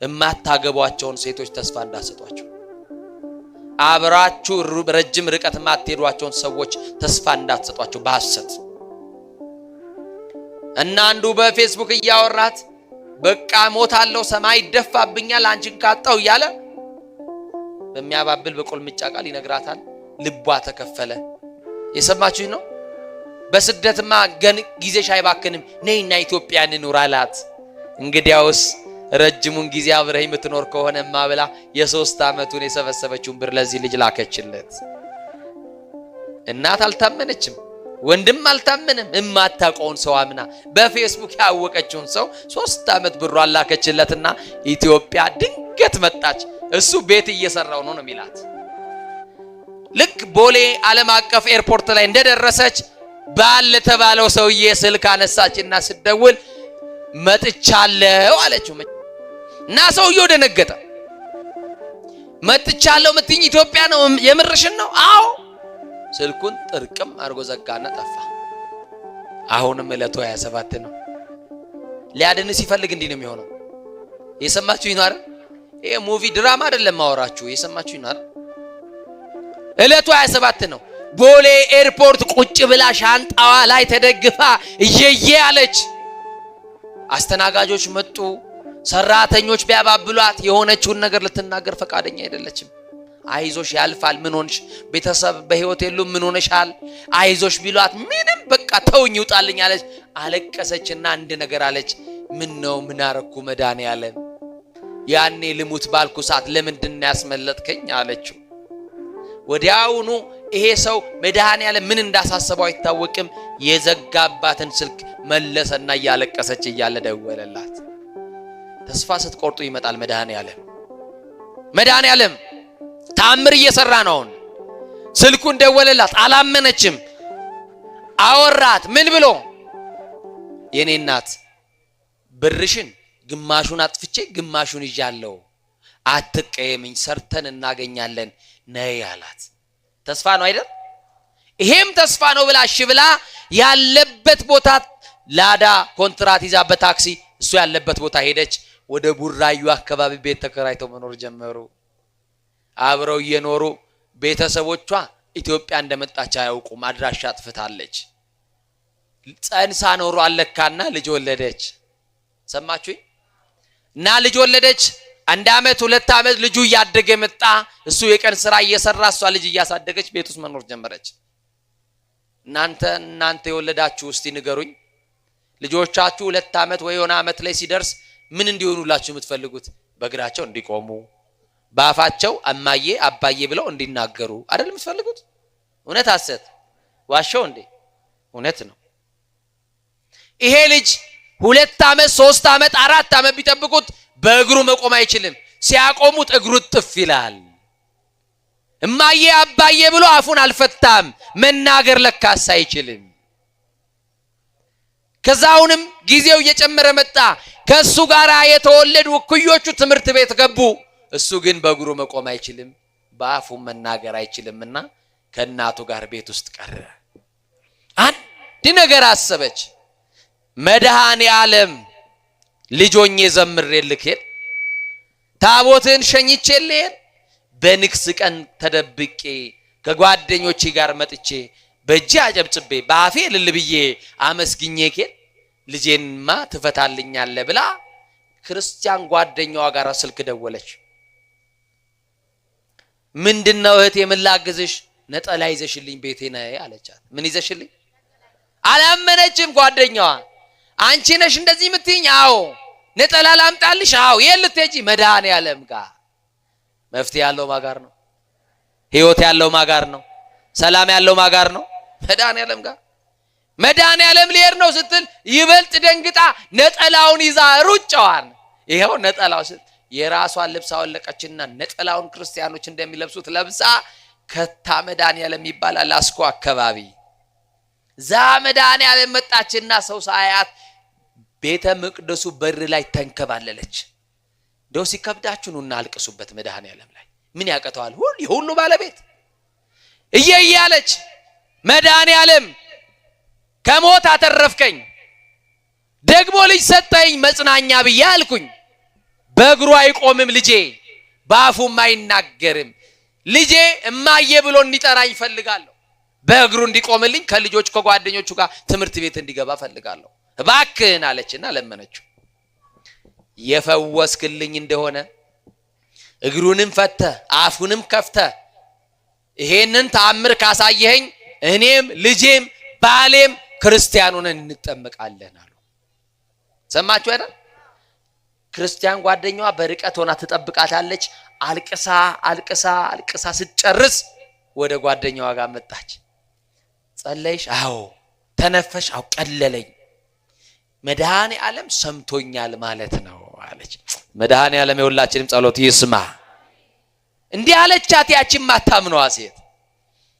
የማታገቧቸውን ሴቶች ተስፋ እንዳትሰጧቸው፣ አብራችሁ ረጅም ርቀት የማትሄዷቸውን ሰዎች ተስፋ እንዳትሰጧቸው በሐሰት። እና አንዱ በፌስቡክ እያወራት በቃ ሞታለሁ፣ ሰማይ ይደፋብኛል አንቺን ካጣው እያለ በሚያባብል በቁልምጫ ቃል ይነግራታል። ልቧ ተከፈለ። የሰማችሁኝ ነው። በስደትማ ገን ጊዜሽ አይባክንም፣ ነይና ኢትዮጵያ እንኑር አላት። እንግዲያውስ ረጅሙን ጊዜ አብረህ የምትኖር ከሆነማ ብላ የ3 ዓመቱን የሰበሰበችውን ብር ለዚህ ልጅ ላከችለት። እናት አልታመነችም፣ ወንድም አልታመነም። የማታውቀውን ሰው አምና በፌስቡክ ያወቀችውን ሰው 3 ዓመት ብሯን ላከችለትና ኢትዮጵያ ድንገት መጣች። እሱ ቤት እየሰራው ነው ነው የሚላት። ልክ ቦሌ ዓለም አቀፍ ኤርፖርት ላይ እንደደረሰች ባል ለተባለው ሰውዬ ስልክ አነሳችና ስትደውል መጥቻለሁ አለችው። እና ሰውየው ደነገጠ። መጥቻለሁ የምትይኝ ኢትዮጵያ ነው? የምርሽን ነው? አዎ። ስልኩን ጥርቅም አድርጎ ዘጋና ጠፋ። አሁንም ዕለቱ 27 ነው። ሊያድን ሲፈልግ እንዲህ ነው የሚሆነው። የሰማችሁኝ ነው አይደል? ይሄ movie ድራማ አይደለም ማወራችሁ። የሰማችሁኝ ነው አይደል? ዕለቱ 27 ነው። ቦሌ ኤርፖርት ቁጭ ብላ ሻንጣዋ ላይ ተደግፋ እየየ አለች። አስተናጋጆች መጡ። ሰራተኞች ቢያባብሏት የሆነችውን ነገር ልትናገር ፈቃደኛ አይደለችም። አይዞሽ ያልፋል፣ ምን ሆንሽ? ቤተሰብ በህይወት የሉም፣ ምን ሆነሻል? አይዞሽ ቢሏት ምንም በቃ ተውኝ ይውጣልኝ አለች። አለቀሰችና አንድ ነገር አለች። ምን ነው ምን አረኩ መድኃኔዓለም? ያኔ ልሙት ባልኩ ሰዓት ለምንድን ነው ያስመለጥከኝ አለችው። ወዲያውኑ ይሄ ሰው መድኃኔዓለም ምን እንዳሳሰበው አይታወቅም። የዘጋባትን ስልክ መለሰና እያለቀሰች እያለ ደወለላት። ተስፋ ስትቆርጡ ይመጣል መድኃኔዓለም። መድኃኔዓለም ታምር እየሰራ ነው። አሁን ስልኩን ደወለላት፣ አላመነችም። አወራት። ምን ብሎ? የኔ እናት ብርሽን ግማሹን አጥፍቼ ግማሹን ይዣለሁ፣ አትቀየምኝ፣ ሰርተን እናገኛለን፣ ነይ አላት። ተስፋ ነው አይደል? ይሄም ተስፋ ነው ብላ እሺ ብላ ያለበት ቦታ ላዳ ኮንትራት ይዛ በታክሲ እሱ ያለበት ቦታ ሄደች። ወደ ቡራዩ አካባቢ ቤት ተከራይተው መኖር ጀመሩ። አብረው እየኖሩ ቤተሰቦቿ ኢትዮጵያ እንደመጣች አያውቁም። አድራሻ አጥፍታለች። ጸንሳ ኖሮ አለካና ልጅ ወለደች። ሰማችሁኝ? እና ልጅ ወለደች። 1 ዓመት 2 ዓመት ልጁ እያደገ መጣ። እሱ የቀን ስራ እየሰራ እሷ ልጅ እያሳደገች ቤት ውስጥ መኖር ጀመረች። እናንተ የወለዳችሁ እስቲ ንገሩኝ፣ ልጆቻችሁ 2 ዓመት ወይ የሆነ ዓመት ላይ ሲደርስ ምን እንዲሆኑላችሁ የምትፈልጉት? በእግራቸው እንዲቆሙ፣ በአፋቸው እማዬ አባዬ ብለው እንዲናገሩ አይደል የምትፈልጉት? እውነት ሐሰት? ዋሸው እንዴ? እውነት ነው። ይሄ ልጅ 2 ዓመት 3 ዓመት 4 ዓመት ቢጠብቁት በእግሩ መቆም አይችልም። ሲያቆሙት እግሩ ጥፍ ይላል። እማዬ አባዬ ብሎ አፉን አልፈታም። መናገር ለካስ አይችልም። ከዛውንም ጊዜው እየጨመረ መጣ። ከሱ ጋር የተወለዱ እኩዮቹ ትምህርት ቤት ገቡ። እሱ ግን በእግሩ መቆም አይችልም፣ በአፉ መናገር አይችልምና ከእናቱ ጋር ቤት ውስጥ ቀረ። አንድ ነገር አሰበች። መድኃኔዓለም ልጅ ሆኜ ዘምሬ ልኬድ፣ ታቦትን ሸኝቼ ልሄድ፣ በንግስ ቀን ተደብቄ ከጓደኞቼ ጋር መጥቼ በእጄ አጨብጭቤ በአፌ እልል ብዬ አመስግኜ ኬድ ልጄንማ ትፈታልኛለህ ብላ ክርስቲያን ጓደኛዋ ጋር ስልክ ደወለች። ምንድነው እህቴ ምን ላግዝሽ? ነጠላ ይዘሽልኝ ቤቴ ነይ አለቻት። ምን ይዘሽልኝ? አላመነችም ጓደኛዋ። አንቺ ነሽ እንደዚህ የምትይኝ? አዎ። ነጠላ ላምጣልሽ? አዎ። የት ልትሄጂ? መድኃኔዓለም ጋር። መፍትሄ ያለው ማን ጋር ነው? ህይወት ያለው ማን ጋር ነው? ሰላም ያለው ማን ጋር ነው? መድኃኔዓለም ጋር። መድኃኔዓለም ሊሄድ ነው ስትል ይበልጥ ደንግጣ ነጠላውን ይዛ ሩጫዋን ይኸው ነጠላው ስትል የራሷን ልብስ አወለቀችና ነጠላውን ክርስቲያኖች እንደሚለብሱት ለብሳ ከታ መድኃኔዓለም ይባላል አስኮ አካባቢ ዛ መድኃኔዓለም መጣችና ሰው ሳያት ቤተ መቅደሱ በር ላይ ተንከባለለች። እንደው ሲከብዳችሁ ኑና አልቅሱበት መድኃኔዓለም ላይ ምን ያቅተዋል? የሁሉ ባለቤት እየያለች መድኃኔዓለም ከሞት አተረፍከኝ፣ ደግሞ ልጅ ሰጠኝ መጽናኛ ብዬ አልኩኝ። በእግሩ አይቆምም ልጄ፣ በአፉም አይናገርም። ልጄ እማዬ ብሎ እንዲጠራኝ እፈልጋለሁ። በእግሩ እንዲቆምልኝ ከልጆች ከጓደኞቹ ጋር ትምህርት ቤት እንዲገባ እፈልጋለሁ። እባክህን አለችና ለመነችው። የፈወስክልኝ እንደሆነ እግሩንም ፈተ አፉንም ከፍተ ይሄንን ተአምር ካሳየኸኝ እኔም ልጄም ባሌም ክርስቲያን ሆነን እንጠመቃለን አሉ። ሰማችሁ አይደል? ክርስቲያን ጓደኛዋ በርቀት ሆና ትጠብቃታለች። አልቅሳ አልቅሳ አልቅሳ ስትጨርስ ወደ ጓደኛዋ ጋር መጣች። ጸለይሽ? አዎ። ተነፈሽ? አዎ። ቀለለኝ። መድኃኔ ዓለም ሰምቶኛል ማለት ነው አለች። መድኃኔ ዓለም የሁላችንም ጸሎት ይስማ። እንዲህ አለቻት ያችን ማታምነዋ ሴት፣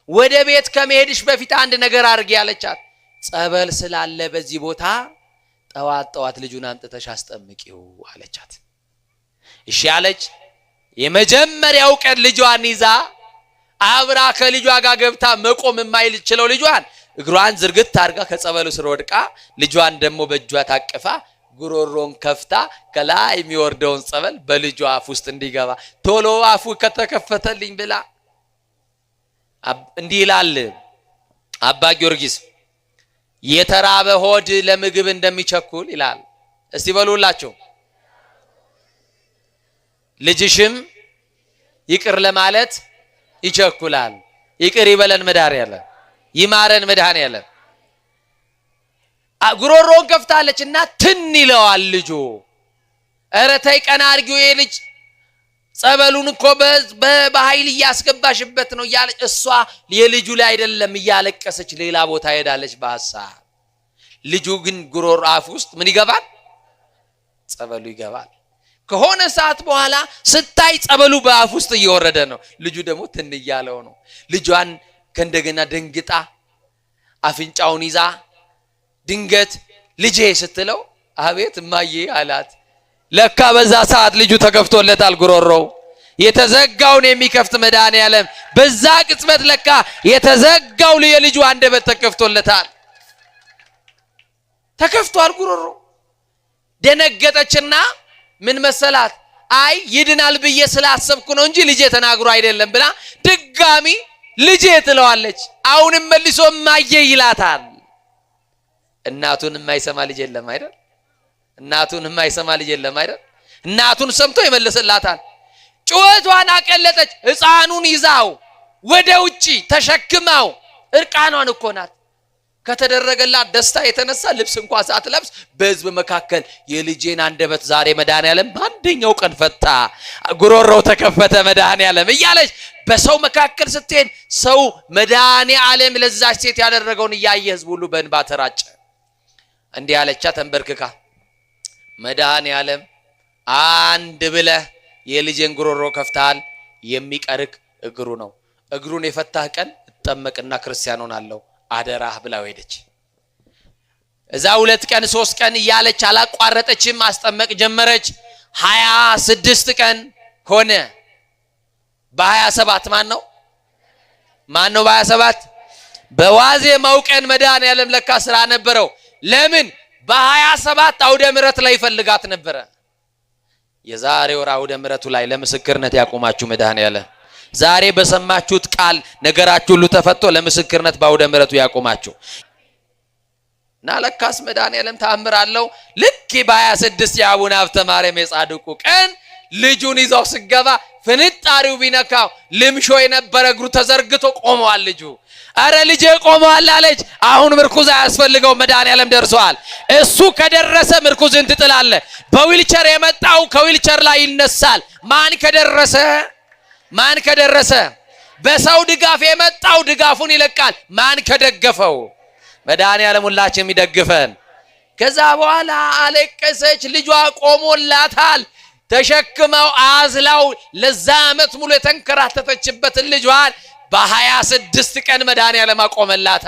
ወደ ቤት ከመሄድሽ በፊት አንድ ነገር አድርጊ አለቻት። ጸበል ስላለ በዚህ ቦታ ጠዋት ጠዋት ልጁን አምጥተሽ አስጠምቂው አለቻት። እሺ አለች። የመጀመሪያው ቀን ልጇን ይዛ አብራ ከልጇ ጋር ገብታ መቆም የማይችለው ልጇን እግሯን ዝርግት አድርጋ ከጸበሉ ስር ወድቃ ልጇን ደግሞ በእጇ ታቅፋ ጉሮሮን ከፍታ ከላይ የሚወርደውን ጸበል በልጇ አፍ ውስጥ እንዲገባ ቶሎ አፉ ከተከፈተልኝ ብላ እንዲህ ይላል አባ ጊዮርጊስ፣ የተራበ ሆድ ለምግብ እንደሚቸኩል ይላል። እስቲ በሉላቸው። ልጅሽም ይቅር ለማለት ይቸኩላል። ይቅር ይበለን መድኃኔዓለም፣ ይማረን መድኃኔዓለም። ጉሮሮን ከፍታለች እና ትን ይለዋል ልጁ። ኧረ ተይ ቀና አድርጊው፣ ይሄ ልጅ ጸበሉን እኮ በኃይል እያስገባሽበት ነው እያለች እሷ የልጁ ላይ አይደለም እያለቀሰች ሌላ ቦታ ሄዳለች በሀሳብ። ልጁ ግን ጉሮሮ አፍ ውስጥ ምን ይገባል? ጸበሉ ይገባል። ከሆነ ሰዓት በኋላ ስታይ ጸበሉ በአፍ ውስጥ እየወረደ ነው። ልጁ ደግሞ ትን እያለው ነው። ልጇን ከእንደገና ደንግጣ አፍንጫውን ይዛ ድንገት ልጄ ስትለው አቤት እማዬ አላት። ለካ በዛ ሰዓት ልጁ ተከፍቶለታል ጉሮሮው። የተዘጋውን የሚከፍት መድኃኔዓለም በዛ ቅጽበት ለካ የተዘጋው የልጁ አንደበት ተከፍቶለታል። ተከፍቷል ጉሮሮ። ደነገጠችና ምን መሰላት? አይ ይድናል ብዬ ስላሰብኩ ነው እንጂ ልጄ ተናግሮ አይደለም ብላ ድጋሚ ልጄ ትለዋለች። አሁንም መልሶ እማዬ ይላታል። እናቱን የማይሰማ ልጅ የለም አይደል? እናቱን የማይሰማ ልጅ የለም አይደል? እናቱን ሰምቶ ይመልስላታል። ጩኸቷን አቀለጠች። ሕፃኑን ይዛው ወደ ውጪ ተሸክማው፣ እርቃኗን እኮ ናት። ከተደረገላት ደስታ የተነሳ ልብስ እንኳ ሳትለብስ በሕዝብ መካከል የልጄን አንደበት ዛሬ መድኃኔዓለም በአንደኛው ቀን ፈታ፣ ጉሮሮው ተከፈተ መድኃኔዓለም እያለች በሰው መካከል ስትሄድ ሰው መድኃኔዓለም ለዛች ሴት ያደረገውን እያየ ሕዝብ ሁሉ በእንባ ተራጨ። እንዲህ አለቻ ተንበርክካ፣ መድኃኔዓለም አንድ ብለህ የልጄን ጉሮሮ ከፍተሃል፣ የሚቀርክ እግሩ ነው። እግሩን የፈታህ ቀን እጠመቅና ክርስቲያን ሆናለሁ አደራህ ብላው ሄደች። እዛ 2 ቀን 3 ቀን እያለች አላቋረጠችም፣ ማስጠመቅ ጀመረች። 26 ቀን ሆነ። በ27 ማን ነው ማን ነው? በ27 በዋዜማው ቀን መድኃኔዓለም ለካ ስራ ነበረው። ለምን? በ27 አውደ ምሕረት ላይ ይፈልጋት ነበረ። የዛሬ ወር አውደ ምሕረቱ ላይ ለምስክርነት ያቆማችሁ መድኃኔዓለም ዛሬ በሰማችሁት ቃል ነገራችሁ ሁሉ ተፈቶ ለምስክርነት በአውደ ምሕረቱ ያቆማችሁ። እና ለካስ መድኃኔዓለም ተአምር አለው። ልክ በ26 የአቡነ ሀብተ ማርያም የጻድቁ ቀን ልጁን ይዘው ስገባ ፍንጣሪው ቢነካው ልምሾ የነበረ እግሩ ተዘርግቶ ቆመዋል ልጁ። አረ ልጄ ቆመዋል አለች። አሁን ምርኩዝ አያስፈልገው፣ መድኃኔዓለም ደርሷል። እሱ ከደረሰ ምርኩዝን ትጥላለህ። በዊልቸር የመጣው ከዊልቸር ላይ ይነሳል። ማን ከደረሰ? ማን ከደረሰ? በሰው ድጋፍ የመጣው ድጋፉን ይለቃል። ማን ከደገፈው? መድኃኔዓለም ሁላችንም የሚደግፈን። ከዛ በኋላ አለቀሰች። ልጇ ቆሞላታል። ተሸክመው አዝላው ለዛ ዓመት ሙሉ የተንከራተተችበትን ልጇን በ26 ቀን መድኃኔዓለም አቆመላታ።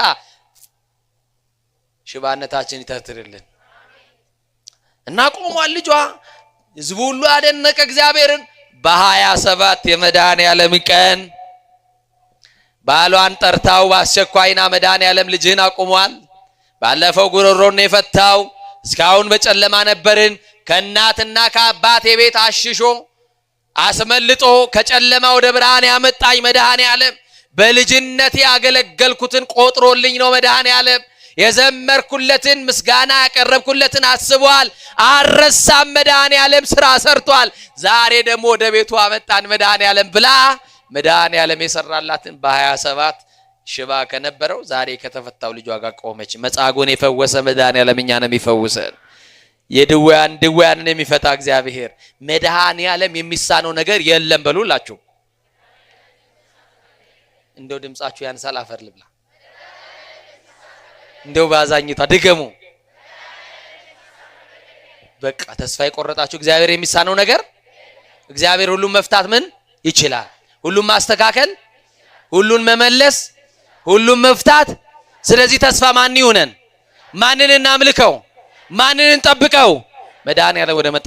ሽባነታችን ይተትርልን እና ቆሟል ልጇ። ህዝቡ ሁሉ አደነቀ እግዚአብሔርን። በ27 የመድኃኔዓለም ቀን ባሏን ጠርታው በአስቸኳይና መድኃኔዓለም ልጅህን አቁሟል። ባለፈው ጉሮሮን የፈታው፣ እስካሁን በጨለማ ነበርን። ከእናትና ከአባቴ ቤት አሽሾ አስመልጦ ከጨለማ ወደ ብርሃን ያመጣኝ መድኃኔ ዓለም በልጅነቴ ያገለገልኩትን ቆጥሮልኝ ነው። መድኃኔ ዓለም የዘመርኩለትን ምስጋና ያቀረብኩለትን አስቧል፣ አልረሳም። መድኃኔ ዓለም ስራ ሰርቷል። ዛሬ ደግሞ ወደ ቤቱ አመጣን መድኃኔ ዓለም ብላ መድኃኔ ዓለም የሰራላትን በ27 ሽባ ከነበረው ዛሬ ከተፈታው ልጇ ጋር ቆመች። መጻጉዕን የፈወሰ መድኃኔ ዓለም እኛንም የሚፈውሰን፣ የድውያን ድውያንን የሚፈታ እግዚአብሔር መድኃኔ ዓለም የሚሳነው ነገር የለም በሉላችሁ። እንደው ድምጻችሁ ያንሳል፣ አፈር ልብላ። እንደው ባዛኝቷ ድገሙ። በቃ ተስፋ የቆረጣችሁ እግዚአብሔር የሚሳነው ነገር፣ እግዚአብሔር ሁሉን መፍታት ምን ይችላል? ሁሉን ማስተካከል፣ ሁሉን መመለስ፣ ሁሉን መፍታት። ስለዚህ ተስፋ ማን ይሁነን? ማንን እናምልከው? ማንን እንጠብቀው? መድኃኔዓለም ወደ መጠ